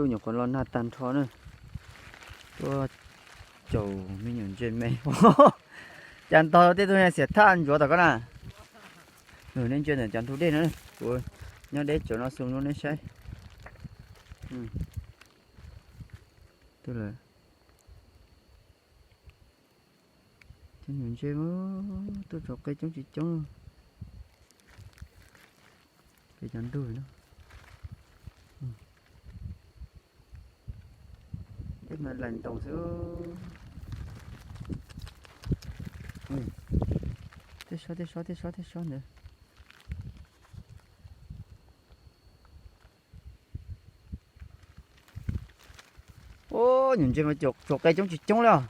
Nyuam qhuav los nag tag nrho na. Tuaj caum me nyuam ntses me. Cas ntog tej tug xiam thaj ntsuav tom ko na. Nej ntsia ntawm cov ntug dej no, kuv nyob deb tsaus no zoom rau nej saib. Cov nyuam ntses tuaj tsom qe coob tsis coob. Peb cov ntug no. Tej mas laim ntoos xwb. Tej sob tej sob tej sob tej sob ntawd. Ub, nyuam ntses mas tsom qe coob tsis coob li os.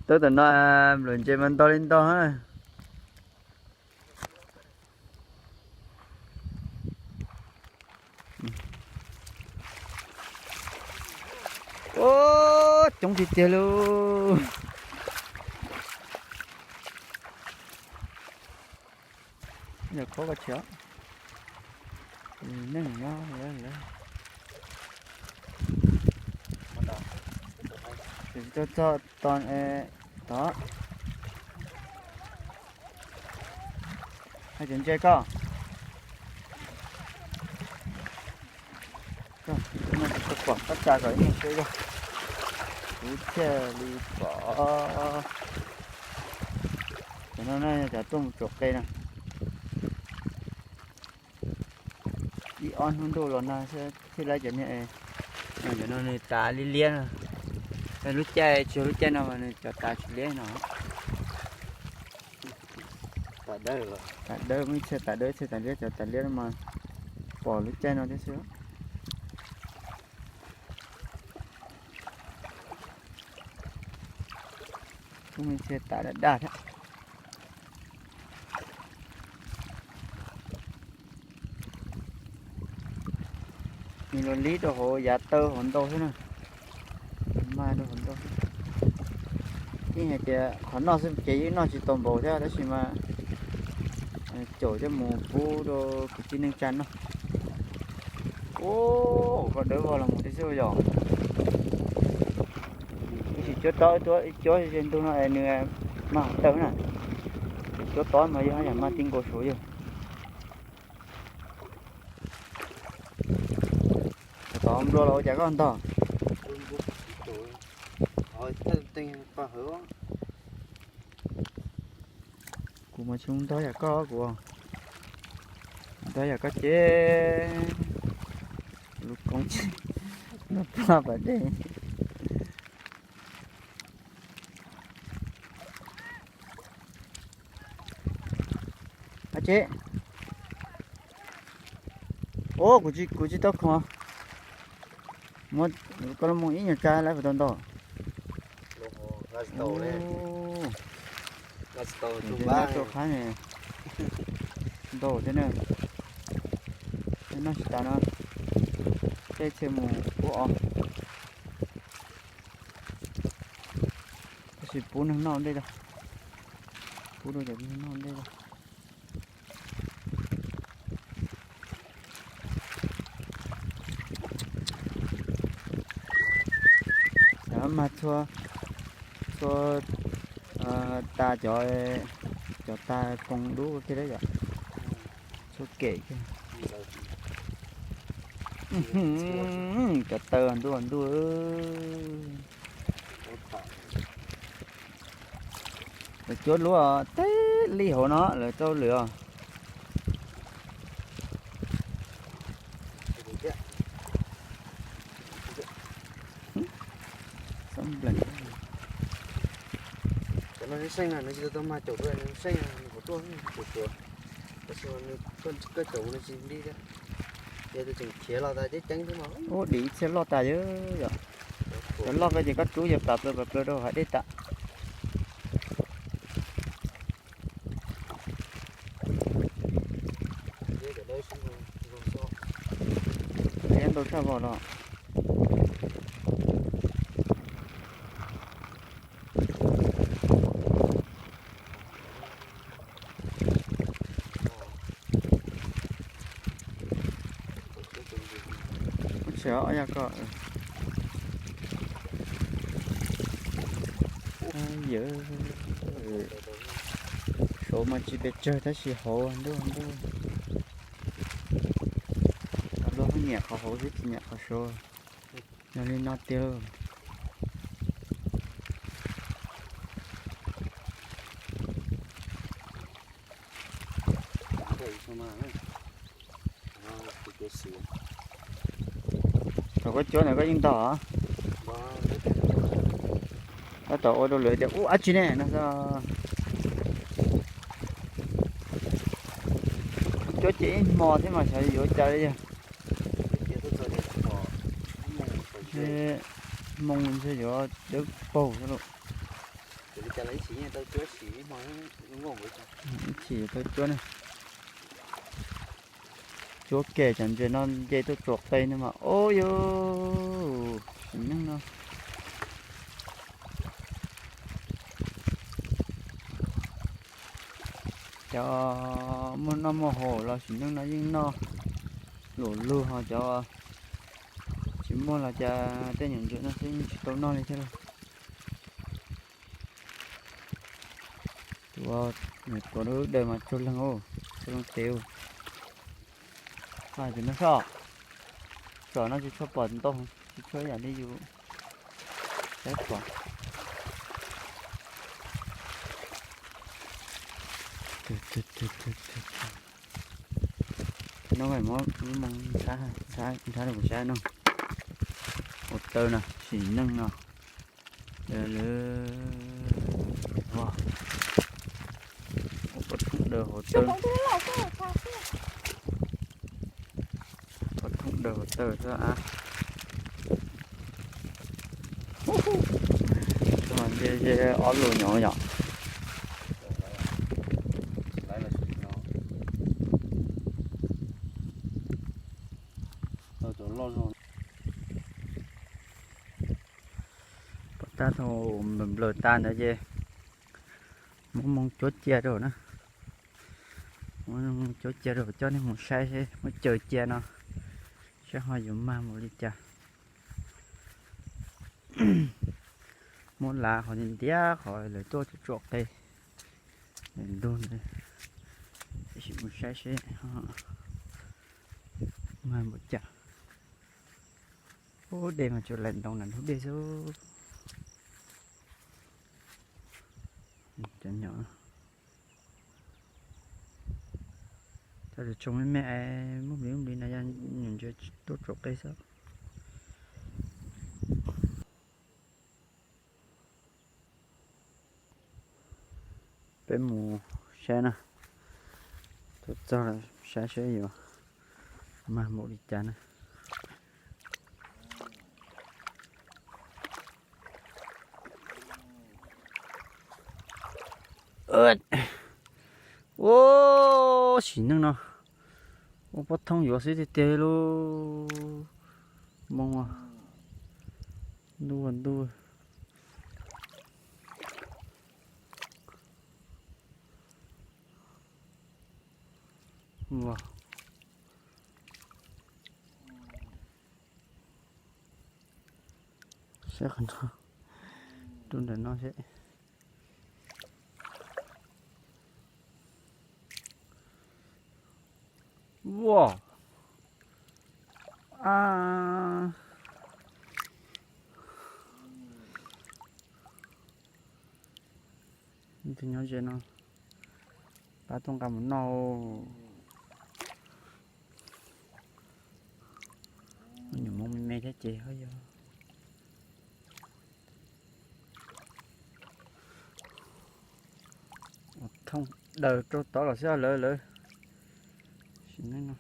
Tuaj tom no nplawm ntses mas ntog li ntog. Ub, coob tiag tiag lauj. Yog khob koj tsis neeg nyob lawm. Tuaj txog tod, tod. Hais cov ntses koj. Koj pom tab tsa kom ib nyuag seb yog. Kuv thiaj li pom. Cov no na yog cov tuaj mus tsom qe na. Ib ob hnub ntuj los nag thiaj li cov niag, cov no nws tav liab liab na. Lub caij tsis yog lub caij no mas nws cov tav tsis liab no. Tav dawb, muaj ib txhia tav dawb, ib txhia tav liab, cov tav liab no mas pom lub caij no thiab xwb. Kuj muaj ib txhia tav daj daj thiab. Nws los lib rau hauv yav taw hauv ntau xwb na. Mas rau hauv ntau xwb. Yeej hais tias qhov noj xwb ces yeej noj tsis tau npaum thiab tab sis mas caum coj mus pub rau kwv tij neej tsa noj. Ub, koj dawb vog los mus thiab xwb yom. Tab sis cuab tob, cuab ze ntug no es nws mas hauv taw na. Cuab tob mas yog haj yam mas ti nkaus suav yog. Tov nplua los ua cas koj ntog? Kuv mas tsis ntog yam koj kuv. Ntog yam koj ces lub koob tsis, lub plaj pas dej. Ab tsi. Ub, kuv tsis, kuv tsis tau khoom. Muab koj lub moos ib nyuag tsa lawm puas tau ntau? Ntau thiab na. Noj tsis tas no, tej txhia mus ub os. Tab sis pub neeg noj dej, pub rau cov neeg noj dej. Cov mas txhua, txhua tas cov, cov tas koos dub kiag yom, txhua kem kiag. Cov taw ntuj ntuj. Lawv cuab luab teb li hauv no lawv tau lwm os. Cov no nws seej na, nws tsis tau tau mag caum dua, nws seej na, nws puas tuaj caum cuav. Tab sis mas nws koj caum nws tsis nti thiab. Yog tus tseem khiav los tas ceeb ceeb xwb mas. Ub, dim ib txhia loj tas yom. Cov loj ko ces koj rub yog pam plaws pam plaws rau hav dej tas. Liab ntau tshaj vog los. Ob yog koj. Yawm, saud mas tsis pes tsawg tab sis hauv ntuj ntuj. Luag pheej nyiam qhov hauv xwb tsis nyiam qhov saud. Yog li no tiag. Thaum koj cuab ntawd koj yeej ntog. Tab tom ua rau lawv tias ub dab tsi ne no xwb. Cuab ces ib hmo thiab mas xyov yuav cas li yog. Hmoo ntshe yuav dawb paug xwb lauj. Ib chim yuav tau cuab ne. Cuab kem cov ntses no nce tuaj tsuam qe no mas ub yuj, sim neej no. Cov muaj noj muaj haus los sim neej no yeej noj lum lug, ho cov tsis muaj los cas tej nyuam ntses no xwb yeej tsis tau noj li thiab lauj. Tus, tus lub daws mas tsaug leeg, tsaug leeg tes. Tus no soj, tsom no tsis tshua pom ntau, tsis tshua yam li yus saib pom. No muab moo ntshab rau kuv saib no. Hauv taw no, sim neej no. Ua, pob thooj daws hauv taw. Pob thooj daws hauv taw xwb a. Nce nce ob lus nyob yom. Pom tab thaum nplaws tas ntawd ces muab moo cuab cia rau na. Muab moo cuab cia rau coj nej mus saib seb muab caws cia no saib ho yuav mag mus li cas. Muab lav qhov ntiav qhov lawv tuaj tsuam qe ntug ntawd, tab sis mus saib seb mag npaum cas. Ub, dej mas tsuas laim ntoos nram ntug dej xwb. Cov nyom, cov tsoo me me es muaj nplis muaj nplis no yog nyuam ntses tuaj tsuam qe xwb. Peb mus saib na, tuaj txog lawm saib seb yuav mag npaum li cas na. Ua, sim neej no ua pob thooj yuav xwb tiag tiag lauj. Moo ntuj ntuj. Saib qhov no, rau ntawm no seb. Ua, a, tus nyob ze no, pab tuaj nqa mus noj. Nyuam hmoov me me thiab ces ho yog thooj daws rau tod los xwb lawv lawv. Sim neej no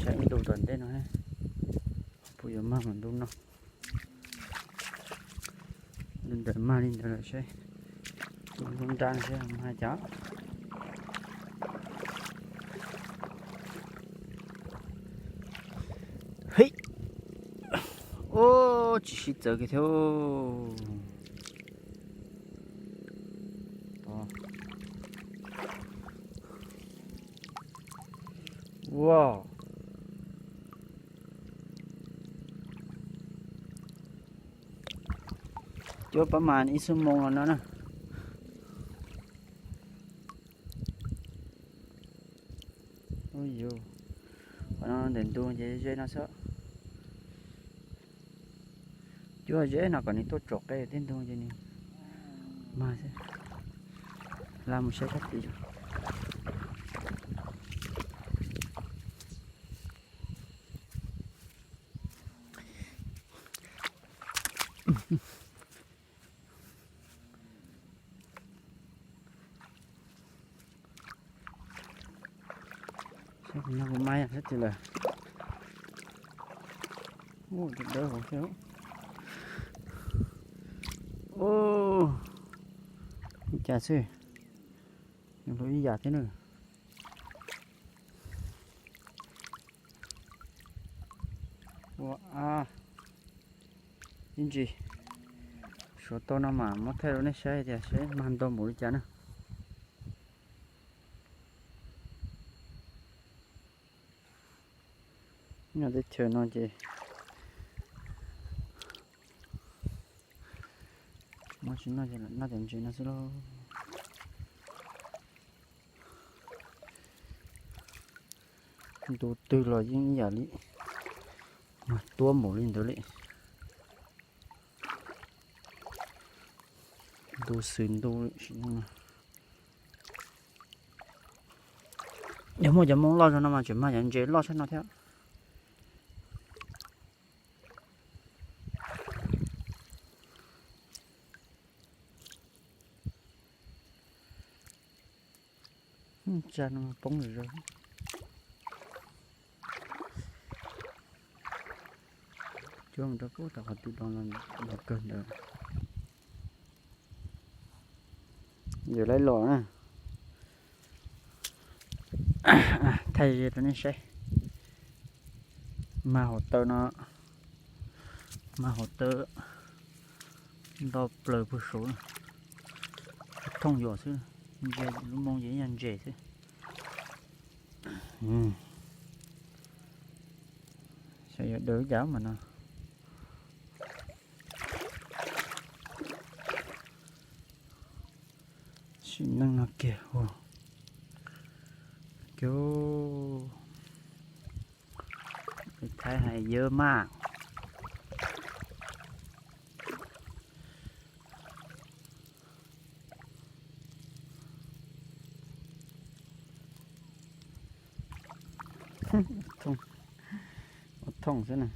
saib ntu tom ntej no puas yuav mag mas ntu no. Li ntawd mag li ntawd lawm seb, zoo nra seb mag cas. Hib, ub, tsis sib txawv kiag thiab. Ua, cuab pab mas ib xuab moos los no na. Ua yuv, qhov no ntawm ntug ces ze no xwb. Cuab ze no kom nws tuaj tsom qe tej ntug ces nws mag xwb. Hla mus saib sab tid. Saib kuv no kuv mas yog sab twg lawm. Ua, dawb hauv thiab. Ua, li cas xwb, nws hlub ib yam thiab na. Ua, ib ntsis suav tau no mas muab thaij rau nej saib tias saib mag ntau npaum li cas na. Nyob teb chaws no ces muab tsis noj ces lam noj cov ntses no xwb lauj. Ntu twg los yeej ib yam li, mag tuab npaum li ntawd li. Ntu xws ntu li sim no. Yog muaj cov Hmoob loj zog no mas tseem mag cov ntses loj tshaj no thiab. Tsa no poob zom zaws. Cuab mus rau pem tom qhov twg do los kawg ntawd. Yog laib los na. Thaij ze rau nej saib. Mag hauv taw no, mag hauv taw nto plaws puag saud na. Thooj yuam xwb, ntses lub moo ces ib yam ntses xwb. Xyov yuav daws li cas mas no. Sim neej no kiag ua, cov Thaib hais yawg mas. Thooj, ua thooj xwb na.